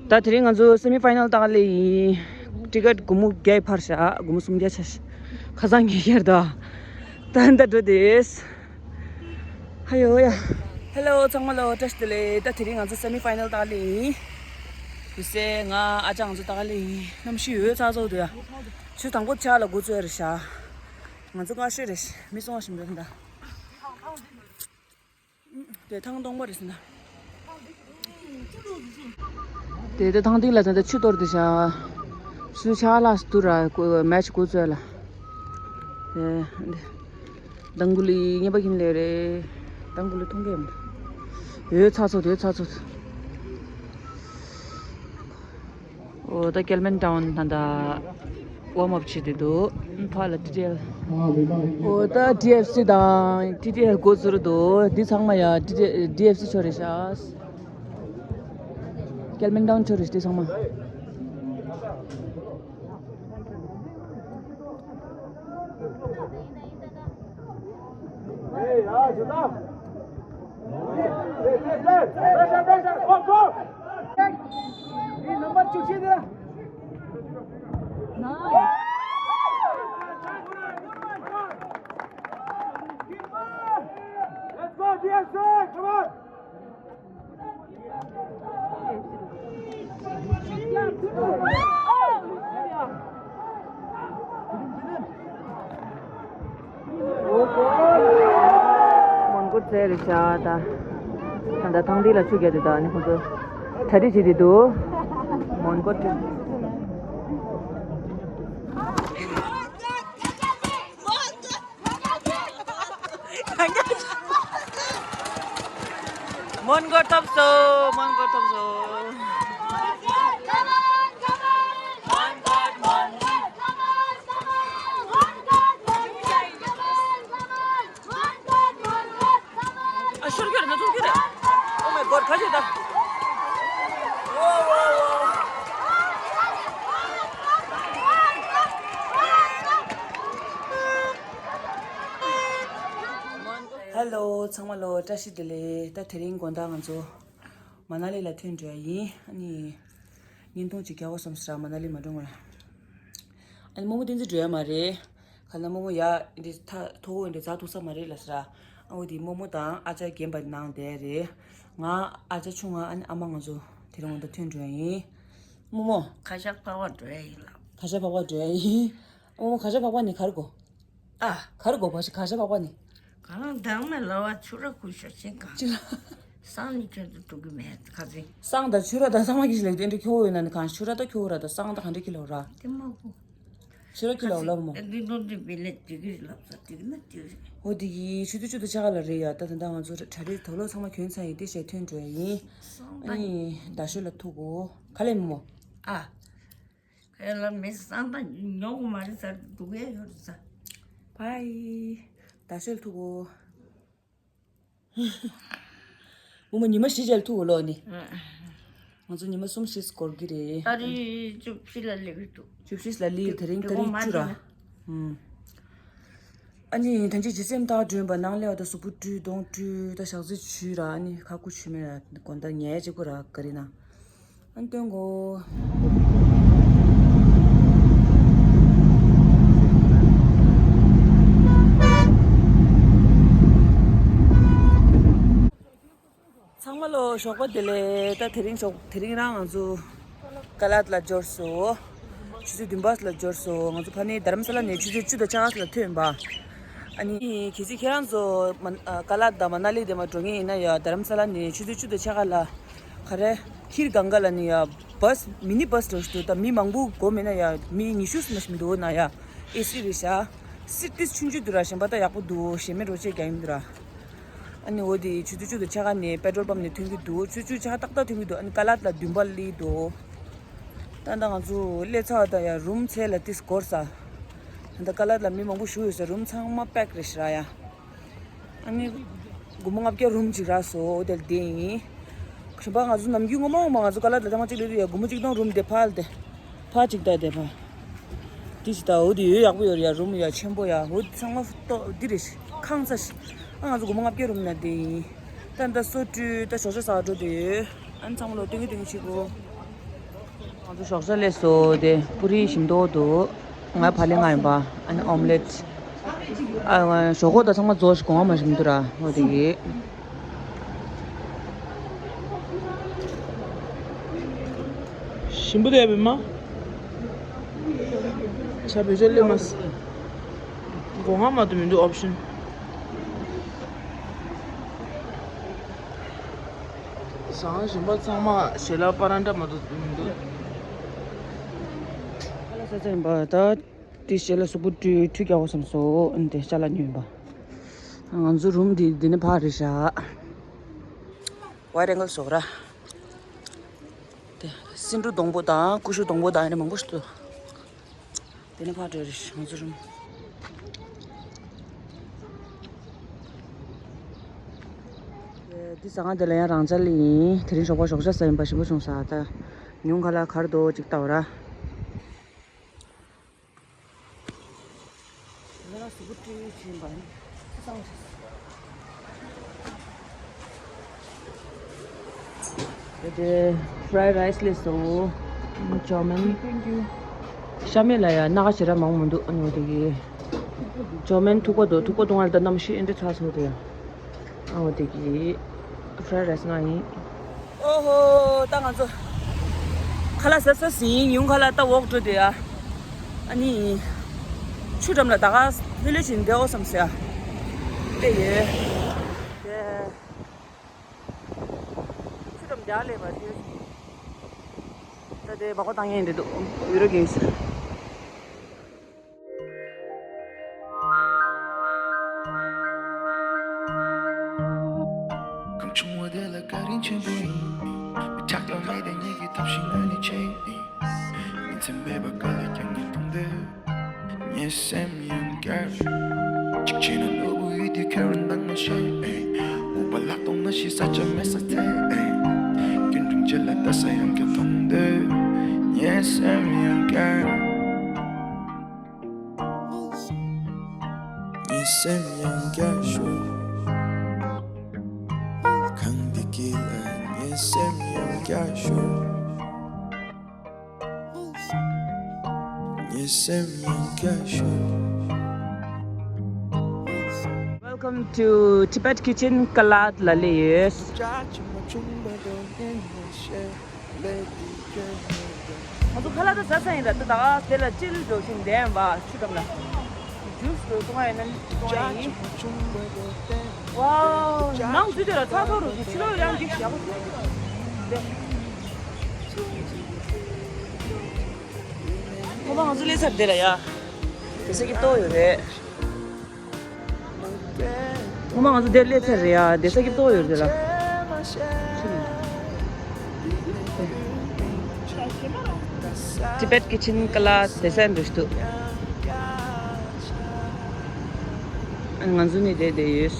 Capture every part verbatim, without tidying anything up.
ད་དེ་རིང་ང་ཚོ་སེ་མི་ཕའི་ནལ་ལྟ་ག་སླེབས་ཡིན། ཊི་ཀེ་ཊི་སྒོར་མོ་བརྒྱ་ཕར་བཞག་སྒོར་མོ་སུམ་བརྒྱ་ཆགས་ཤག་ཁ་སང་ཉིན་ཤར་ད། ད་ད་འགྲོ་དེས། ཧ་ཡོ་ཡ། ཧེ་ལོ་ཚང་མ་ལོ། བཀྲ་ཤིས་བདེ་ལེགས། ད་དེ་རིང་ང་ཚོ་སེ་མི་ཕའི་ནལ་ལྟ་ག་སླེབས་ཡིན། དུས་ཚོད་ང་ཨ་ཅག་ང་ཚོ་ལྟ་ག་སླེབས་ཡིན། གནམ་གཤིས་འོད་ཚ་ཚ་འདུག་ཡ། ཆུ་དང་པོ་ཆག་ལ་འགོ་ཚུགས་རེད་ཤག་ང་ཚོ་སྔ་ཤོས་རེད། མི་སོང་བ་ཞིམ་རེད་ད། དེ་ཐང་སྟོང་པ་རེད་ཟེར་ན། དེ་དེ་ཐང་སྟེང་ལ་ད་ལྟ་ཆུ་གཏོར་དེ་བཞག་ཆུ་ཆག་ལ་སུ་ར་མེ་ཆུ་གོ་ཚོད་ལ། དེ་འདི་དང་གུ་ལི་ཉེ་པ་ཁྱིམ་ལས་རེད། དང་གུ་ལི་མཐོང་གི་ཡོད་མ་རེད། ཡོད་ཚ་ཚོད་ཡོད་ཚ་ཚོད། འོ་ད་ཀལ་མན་ཊའུན་ད་ལྟ་ཝརམ་ཨབ་བྱེད་དེ་འདུག་ཕ་ལ་ཊི་ཊི་ཨེལ། འོ་ད་ཊི་ཨེཕ་སི་དང་ཊི་ཊི་ཨེལ་འགོ་ཚུགས་འདུག་འདི་ཚང་མ་ཡ་ཊི་ཊི་ཨེལ་ཊི་ཨེཕ་སི་ཕྱོགས་རེད་ཤག་ཀལ་མན་ཊའུན་ཕྱོགས་རེད་འདི་ཚང་མ། Let's go, D S A! Come on! མོན་གྷོ་ཚལ་རེད་ཤག་ད། ད་ལྟ་ཐང་འདི་ལ་ཆུ་རྒྱག་དེ་ད་ནི་ཁོང་ཚོ་གྲ་སྒྲིག་བྱེད་དེ་འདུག་མོན་གྷོ་ཚལ། མོན་གྷོ་ཐོབ་སོང་། མོན་གྷོ་ཐོབ་སོང་། ཨ་ཤོར་གྱི་རེད་ན་ཐུག་གི་རེད། Oh my God ཁ་ཤས་ད། ཧེ་ལོ་ཚང་མ་ལོ། བཀྲ་ཤིས་བདེ་ལེགས། ད་དེ་རིང་དགོང་དག་ང་ཚོ་མ་ན་ལི་ལ་ཐོན་འགྲོ་ཡ་ཡིན། ཨ་ནི་བརྙན་ཐུང་ཅིག་རྒྱག་དགོས་བསམ་སོང་ར། མ་ན་ལི་མ་འགྲོ་སྔོན་ལ། ཨ་ནི་རྨོ་མོ་བསྟན་འཛིན་འགྲོ་ཡ་མ་རེད། ག་ན་རྨོ་མོ་ཡ་འདི་ཐ་ཐོ་བོ་འདི་ཛ་ཐུག་ས་མ་རེད་ལ་ཟེར། ཨ་འོ་དེ་རྨོ་མོ་དང་ཨ་ཅག་རྒན་པ་ནང་བསྡད་རེད། ང་ཨ་ཅག་ཆུང་ང་ཨ་ནི་ཨ་མ་ང་ཚོ་དེ་རིང་འོ་ད་ཐོན་འགྲོ་ཡ་ཡིན། རྨོ་མོ། ཁ་ཤ་ཕག་པ་འགྲོ་ཡ་ཡིན་ལ། ཁ་ཤ་ཕག་པ་འགྲོ་ཡ་ཡིན། རྨོ་མོ་ཁ་ཤ་ཕག་པ་ནི་ག་རེ་དགོས། ཨ། ག་རེ་དགོས་པ་ཞིག་ཁ་ཤ་ཕག་པ་ནི། གང་དང་མེད་ལ་བ་ཆུ་ར་ཁུ་ཤ་ཤིང་གང་། ཆུ་ར། སང་ནི་ཁྱོད་ཚོ་འགྲོ་གི་མེད་ཁ་ཚིག་སང་དང་ཆུ་ར་དང་ཚང་མ་གི་ཞིག་ལས་དེ་འདྲ་ཁྱོ་བོ་ཡོད་ན་ནི་གང་ཆུ་ར་དང་ཁྱོ་བོ་ར་དང་སང་དང་ག་འདྲ་ཁྱི་ལ་ར། དེ་མ་གོ་ཆུ་ར་ཁྱི་ལ་ལབ་མོ། ཁ་ཚིག་འདི་འདོན་འདི་བི་ལེ་དེ་གི་ལབ་ས་དེ་གི་ན་དེ་རེད། འོ་དེ་གི་ཆུ་དུ་ཆུ་དུ་ཆ་ག་ལ་རེད་ཡ། ད་ད་ད་ང་ཚོ་གྲ་རེ་དོ་ལོ་ཚང་མ་གྱོན་ཚར་ཡིན་དེ་བྱས་ཐོན་འགྲོ་ཡ་ཡིན། སང་ཨ་ནི་ད་ཤོད་ལ་ཐུག་གོ། ག་ལེ་མོ། ཨ། ཁྱེད་ལ་མི་སང་ད་ཉོ་གི་མ་རེད་ཟེར་འདུག་གས་ཡོད་རེད་ཟེར། བྷའི། ད་ཤོད་ཐུག་གོ། འོ་མ་ཉི་མ་བཞི་རྗེས་ལ་ཐུག་གོ་ལོ་ནི། ང་ཚོ་ཉི་མ་གསུམ་བཞི་འགོར་གི་རེད། ཏ་རིག་བཅུ་བཞི་ལ་སླེབས་ཀྱི་འདུག་བཅུ་བཞི་ལ་སླེབས་དེ་རིང་ཏ་རིག་བཅུ་ར། ཨུམ། ཨ་ནི་ད་ཅི་ཇི་སེམས་ཐག་བསྒྲོན་པ་ནང་ལས་བ་ད་གཟུགས་པོ་བཀྲུས་གདོང་བཀྲུས་ད་ཞག་རྩི་བྱུས་ར། ཨ་ནི་ཁ་ཁུ་བྱུས་མེད་ར་དགོང་དག་ཉལ་གཅིག་པོ་ར་ག་རེ་ན། ཨ་ནི་སྟོན་གོ། ཚང་མ་ལོ་ཞོགས་པ་བདེ་ལེགས། ད་དེ་རིང་ཞོགས་དེ་རིང་རང་ང་ཚོ་ཀ་ལད་ལ་འབྱོར་སོང་། ཆུ་ཚོད་བདུན་པ་ལ་འབྱོར་སོང་། ང་ཚོ་ཕ་ནས་རྡ་རམ་ས་ལ་ནས་ཆུ་ཚོད་བཅུ་དང་ཕྱེད་ཀ་ལ་ཐོན་པ། ཨ་ནི་གལ་སྲིད་ཁྱེད་རང་ཚོ་མ་ཀ་ལད་དང་མ་ན་ལི་དེ་མ་འགྲོ་མཁན་ཡིན་ན་ཡ། རྡ་རམ་ས་ལ་ནས་ཆུ་ཚོད་བཅུ་དང་ཕྱེད་ཀ་ལ་ག་རེ་ཁིར་གང་ག་ལ་ནི་ཡ་བྷས་མི་ནི་བྷས་འགྲོ་ཞིག་འདུག་ད་མི་མང་པོ་དགོས་མེད་ན་ཡ་མི་ཉི་ཤུ་ཙམ་ཞིག་འདུག་ན་ཡ་ཨེ་སི་རེད་ཤག་སིཊ་ཏིས་ཆུང་ཆུང་འདུག་ར། གཞན་པ་ད་ཡག་པོ་འདུག་གཞན་མི་རོ་ཆེ་རྒྱག་ཡིན་འདུག་ར། ཨ་ནི་འོ་དེ་ཆུ་ཚོད་བཅུ་དང་ཕྱེད་ཀ་ནས་པེ་ཊྲོལ་པམ་ནས་ཐོན་གྱི་འདུག་ཆུ་ཚོད་བཅུ་ཕྱེད་ཀ་ཏག་ཏག་ཐོན་གྱི་འདུག་ཨ་ནི་ཀ་ལད་ལ་བདུན་པ་སླེབས་འདུག་ད་ལྟ་ང་ཚོ་སླེབས་ཚར་བ་ད་ཡ་རུམ་ཚད་ལ་ཏིས་འགོར་ས། ད་ལྟ་ཀ་ལད་ལ་མི་མང་པོ་བཞུགས་ཡོད་ས། རུམ་ཚང་མ་པེག་རེད་ཤག་ར་ཡ། ཨ་ནི་སྒོར་མོ་ལྔ་བརྒྱ་རུམ་གཅིག་རག་སོང་། འོ་དེ་ལ་བསྡད་ཡིན། གཞན་པ་ང་ཚོ་ནམ་རྒྱུན་ངོ་མ་ངོ་མ་ང་ཚོ་ཀ་ལད་ལ་ཐེངས་མ་གཅིག་སླེབས་དུས་ཡ་སྒོར་མོ་གཅིག་སྟོང་རུམ་དེ་ཕར་དེ། ཕར་གཅིག་ལྟ་དེ་ཕར། དེ་ཞིག་ལྟ། འོ་དེ་ཡོད་ཡག་པོ་ཡོད་རེད་ཡ། རུམ་ཡ་ཆེན་པོ་ཡ། འོ་དེ་ཚང་མ་ཏོ་འདི་རེད་ཤག་ཁང་ཚ་ཞིག་ཨ་ང་ཚོ་སྒོར་མོ་ལྔ་བརྒྱ་རུམ་ན་བསྡད་ཡིན། ད་ད་སོ་བཀྲུས་ད་ཞོགས་ཇ་ཟ་འགྲོ་དེ་ཡོད། ཨ་ནི་ཚང་མ་ལོ་སྟོན་གི་སྟོན་གི་བྱེད་དགོས། ང་ཚོ་ཞོགས་ཇ་སླེབས་སོང་། དེ་པུ་རི་ཞིམ་མདོག་འདུག་ང་ཕ་ལེ་ང་ཡིན་པ། ཨ་ནི་ཨོམ་ལེཊ། ཨ་ཞོག་ཁོག་ད་ཚང་མ་རྫོགས་ཤིག་གོང་མ་ཞིམ་འདུག་ར། འོ་དེ་གི། ཞིམ་པོ་དེ་བེ་མ། ཆ་བེ་ཆ་ལེ་མ་སི། གོང་མ་དུ་མི་འདུག་ཨོབ་ཤན། ཟངས་གཞན་པ་ཚང་མ་ཞལ་ལག་པ་ར་འདྲ་མ་གཏོགས་མི་འདུག་ཁ་ལག་ཟ་ཚར་ཡིན་པ། ད་དེ་ཞལ་ལག་གཟུགས་པོ་བཀྲུས་ཁྲུས་རྒྱག་དགོས་བསམ་སོང་། ཨ་ནི་དེ་ཅ་ལག་ཉོས་ཡིན་པ། ང་ཚོ་རུམ་དེ་འདི་ནས་ཕར་རེད་ཤག་ཝའི་རེང་གལ་བཟོ་གི་ར། དེ་སེ་འབྲུ་སྡོང་པོ་དང་ཀུ་ཤུ་སྡོང་པོ་དང་ཨ་ནི་མང་པོ་ཞིག་འདུག་དེ་ནས་ཕར་འགྲོ་རེད་ང་ཚོ་རུམ། འདི་ཟ་ཁང་དེ་ལ་ཡང་རང་འཇགས་ལ་ཡིན། དེ་རིང་ཞོགས་པ་ཞོགས་ཇ་ཟ་ཡིན་པ། ཞིམ་པོ་བྱུང་ས། ད་ཉུང་ཁ་ལ་གར་དོ་ཅིག་ལྟ་བ་ར། ང་རང་གཟུགས་པོ་བཀྲུས་ཕྱིན་པ་ནི་ཚེ་སང་ཆེ། དེ་ཕ་རའི་རའི་སི་ལས་སོ། ཅོ་མན། ཤ་མེད་ལ་ཡ་སྣ་ཁ་ཞེ་དྲག་མང་མི་འདུག་ཨ་ནི་འོ་དེ་གི། ཅོ་མན་ཐུག་པ་འདུག་ཐུག་པ་འདུག་ང་ལ་ད་གནམ་གཤིས་ཨེ་འདྲ་ཚ་སོང་དེ་ཡ། ཨ་འོ་དེ་གི། ཕ་རའི་རའི་སི་ང་ཡིན། ཨོ་ཧོ། ད་ང་ཚོ་ཁ་ལག་ཟ་ས་ཟིན། ཉུང་ཁ་ལག་ད་ཝོག་འགྲོ་དེ་ཡ། ཨ་ནི་ཆུ་འགྲམ་ལ་ད་ག་ལྷོད་ལྷོད་བྱས་བསྡད་འོ་བསམ་ཟེར་ཡ། བསྡད་ཡོད། དེ་ཆུ་འགྲམ་རྒྱག་ལས་པ་དེ། ད་དེ་སྦག་སྦག་བཏང་ཡས་འདི་འདུག་ཡུ་རོ་གེ་ཟེར། གང་བྱུང་བ་དེ་ལ་བཀའ་དྲིན་ཆེན་པོ་ཡིན། མི་ཆགས་པ་མེད་དེ་ཉིད་ཀྱི་ཐབས་ཤེས་ངོས་ནས་བྱས་ཡིན། ཉིན་མཚན་མེད་པར་དཀའ་ལས་ཀྱང་ངས་གཏོང་འདོད། ངའི་སེམས་ཡང་བསྐྱར། གཅིག་བྱས་ན་ནོར་བུ་ཡོད་དུས་ཁེར་འདང་མ་བྱེད། སྨུག་པ་ལ་གཏོང་ན་ཤི་ས་ཆ་མེད་ས་ཐད། རྒྱུན་རིང་རྗེས་ལ་ལྟ་ས་ཡང་བསྐྱར་མཐོང་འདོད། ངའི་སེམས་ཡང་བསྐྱར། ངའི་སེམས་ཡང་བསྐྱར་ཞུ། གངས་འདི་དཀྱིལ་ལ་ངའི་སེམས་ཡང་བསྐྱར་ཞུ། ངའི་སེམས་ཡང་བསྐྱར་ཞུ། Welcome to Tibet Kitchen. ཀ་ལ་ལ་ལས་ཡོད། ང་ཚོ་ཁ་ལག་ད་ཟ་ས་ཡིན་ར། ད་ད་ག་དེ་ལ་ཅིལ་འགྲོ་བཞིན་བསྡད་ཡིན་པ། ཆུ་འགྲམ་ལ་ཇུས་འགྲོ་སོང་ཡིན་ན་སོང་ཡིན། ཝའོ། ནང་འཛུལ་དེ་ལ་ཚ་ཚ་རུ་ཇུས་ཕྱི་ལོགས་ཡང་འགྲིག་ཡག་པོ་འདུག་ཁོ་པ་ང་ཚོ་སླེབས་ཚར་དེ་ལ་ཡ། དེ་ས་ཀི་ཏོ་ཡོད་རེད། ངོ་མ་ང་ཚོ་འདིར་སླེབས་ཚར་རེད་ཡ། བསྡད་ས་སྐྱིད་པོ་ཡོད་རེད་ལ། Tibet Kitchen ཀ་ལ་བསྡད་ས་འདྲ་ཞིག་འདུག་ང་ཚོ་ནི་བསྡད་བསྡད་ཡོད།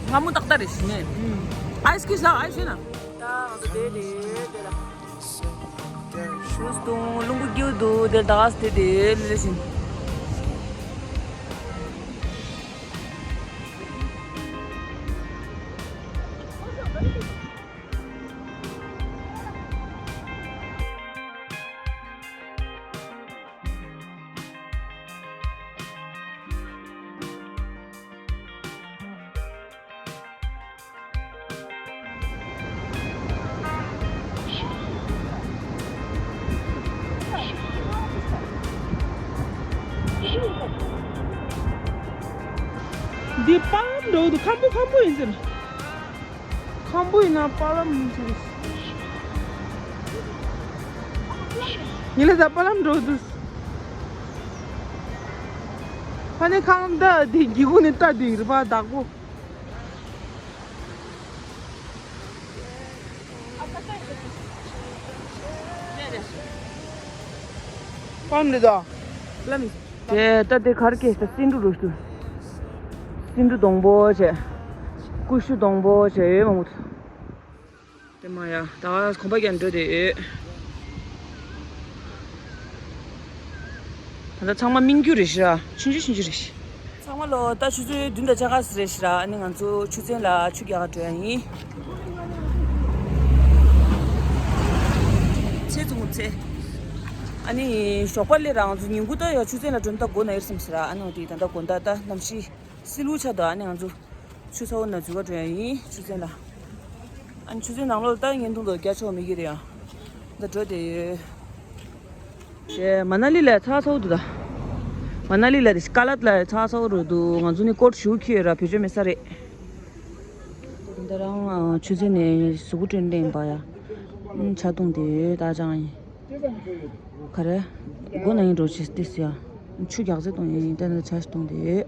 སྔ་མོ་ཏག་ཏག་རེད་ཤི་ནས། ཨའི་སི་ཁི་ཟ། ཨའི་སི་ན། ད་ང་ཚོ་དེ་དེ་དེ་ལ། ཞུས་དང་རླུང་བུ་རྒྱུག་འདུག་དེ་ད་ག་སེ་དེ་དེ་ལེ་ལེ་ཤི། འདི་པར་ལམ་འགྲོ་འདུག་ཁམ་བུ་ཁམ་བུ་ཡིན་ཟེར། ཁམ་བུ་ཡིན་ན་པར་ལམ་ཡིན་ཟེར། ཉི་ལ་ད་པར་ལམ་འགྲོ་འདུག་ཕ་ནི་ཁང་ད་འདི་གི་གུ་ནི་ལྟ་འདི་རི་པ་བདག་པོ། པར་ལམ་རེད་དོ། ལམ། དེ་ལྟ་དེ་གར་སྐྱེས་ས་སེ་འབྲུ་རུ་ཞུ། སེ་འབྲུ་སྡོང་པོ་བྱས། ཀུ་ཤུ་སྡོང་པོ་བྱས་ཡོད་མང་པོ། དེ་མ་ཡ་ད་གོམ་པ་རྒྱག་འགྲོ་དེ་ཡོད། ད་ལྟ་ཚང་མ་སྨིན་རྒྱུ་རེད་ཤི་ར། ཆུང་ཆུང་ཆུང་ཆུང་རེད་ཤི། ཚང་མ་ལོ་ད་ཆུ་ཚོད་བདུན་དང་ཕྱེད་ཀ་ཙམ་རེད་ཤི་ར། ཨ་ནི་ང་ཚོ་ཆུ་ཚན་ལ་ཆུ་རྒྱག་ག་འགྲོ་ཡ་ཡིན། ཚེ་ཚོ་ངུ་ཚེ། ཨ་ནི་ཞོགས་པ་ལས་ར་ང་ཚོ་ཉིན་གུང་ད་ཡ་ཆུ་ཚན་ལ་འགྲོ་ན་ད་དགོང་ན་ཡོད་བསམ་ཤི་ར། ཨ་ནི་འོ་དེ་ད་ལྟ་དགོང་ད་ད་གནམ་གཤིས་བསིལ་བོ་ཆགས་འདུག་ཨ་ནི་ང་ཚོ་ཆུ་ཚ་བོ་ན་འཛུལ་ག་འགྲོ་ཡ་ཡིན་ཆུ་ཚན་ལ། ཨ་ནི་ཆུ་ཚན་ནང་ལོགས་ལ་ད་བརྙན་ཐུང་དང་རྒྱག་ཆོག་མེད་ཀྱི་རེད་ཡ། ད་འགྲོ་བསྡད་ཡོད། དེ་མ་ན་ལི་ལ་ཚ་ཚ་བོ་འདུག་ད། མ་ན་ལི་ལ་དེ་ཀ་ལད་ལ་ཚ་ཚ་བོ་རུ་འདུག་ང་ཚོ་ནི་ཀོཊ་ཞུ་ཁྱེར་ཡོད་ར། བེད་སྤྱོད་མེད་ས་རེད། འདི་རང་ཆུ་ཚན་ནས་གཟུགས་པོ་བཀྲུས་ནས་ཡིན་པ་ཡ། ཨུམ། ཇ་བཏུང་བསྡད་ཡོད་ད་ཅང་ཡིན། ག་རེ། སྒོ་ནང་ཡིན་འགྲོ་ཆེ་ཏིས་ཡ། ཆུ་རྒྱག་རྩེ་བཏུང་ཡིན་ད་ནི་ཇ་ཞིག་བཏུང་བསྡད་ཡོད།